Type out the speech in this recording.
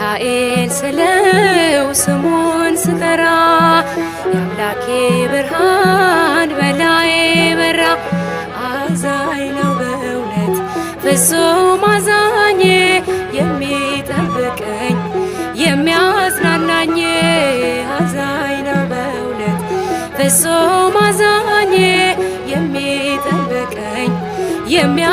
ሚካኤል ስለው ስሙን ስጠራ የአምላኬ ብርሃን በላዬ በራ። አዛኝ ነው በእውነት ፍጹም አዛኝ፣ የሚጠብቀኝ የሚያጽናናኝ። አዛኝ ነው በእውነት ፍጹም አዛኝ፣ የሚጠብቀኝ የሚያ